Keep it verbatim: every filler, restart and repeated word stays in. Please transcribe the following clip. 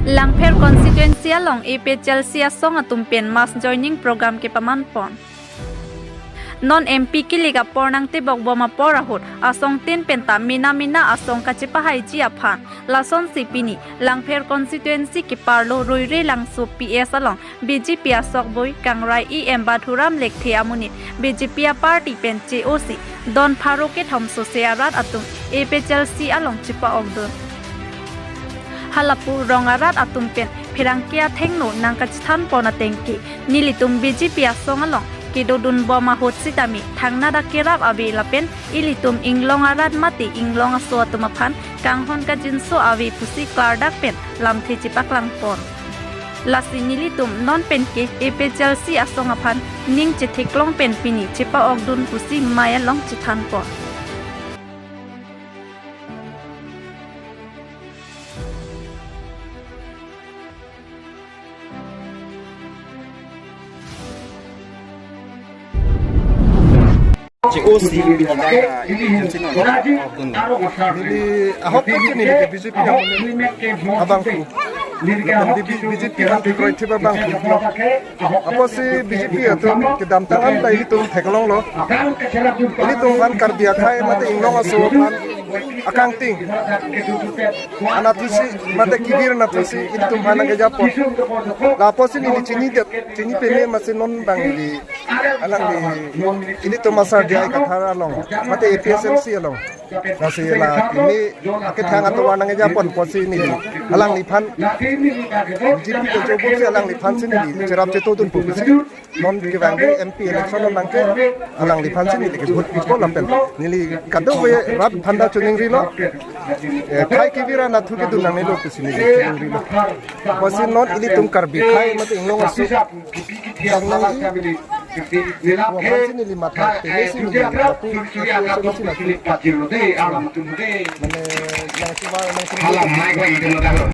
Langpher constituency along A P H L C asong atum pen mass joining program kepaman pon. Non M P kilik apor nangtebok bom apor ahut asong tin penta mena mena asong kachepahaiji aphan lasonsi pini Langpher constituency keparlo Roire Langso P S along B J P asok boi kangrai E M Badhuram Lekthe amonit B J P aparty pen che-osi don pharo kethom sose arat atum A P H L C along chepa-okdun. Halapu rong arat atum pen pherangke athengno nangkachethan pon ateng ke nelitum B J P asong along kedodun bom ahut sitame thangnat akerap ave lapen ilitum inglong arat mate inglong aso atum aphan kanghon kangjinso ave pusi klardak pen lamthe chepaklang pon. Lasi nelitum non pen ke A P H L C asong aphan ning chetheklong pen pini chepa-okdun pusi mei along chethan pon. Che-osi, neli ahok ke neli ke B J P abang, abang ku. Lapen B J P abang ku. Apotsi B J P atum kedamtang an ta ilitum theklonglo. Ilitum aphan Karbi akhei mate inglong aso aphan akangting anatthusi mate kevir anatthusi ilitum aphan nangkejapon. La apotsi neli chinidet, chini peme masi non abang neli alangli ilitum asar J I Kathar along mate A P H L C along. Lasi la kimi akethang atovar nangkejapon apotsi neli alangliphan B J P kejobotsi alangliphansi neli cherap chetodun pusi. Non kevangji M P election along ke alangliphansi neli ke vote pipo lapen neli kadokave rat aphanta choningrilo. Eh, khei kevir anatthu kedun nangnelo pusi neli choningrilo. Apotsi non ilitum Karbi akhei mate inglong aso nangnangji aphansi neli matha tele si neli lapu, lapu, lapu, lapu, mane nangchuma nangchuma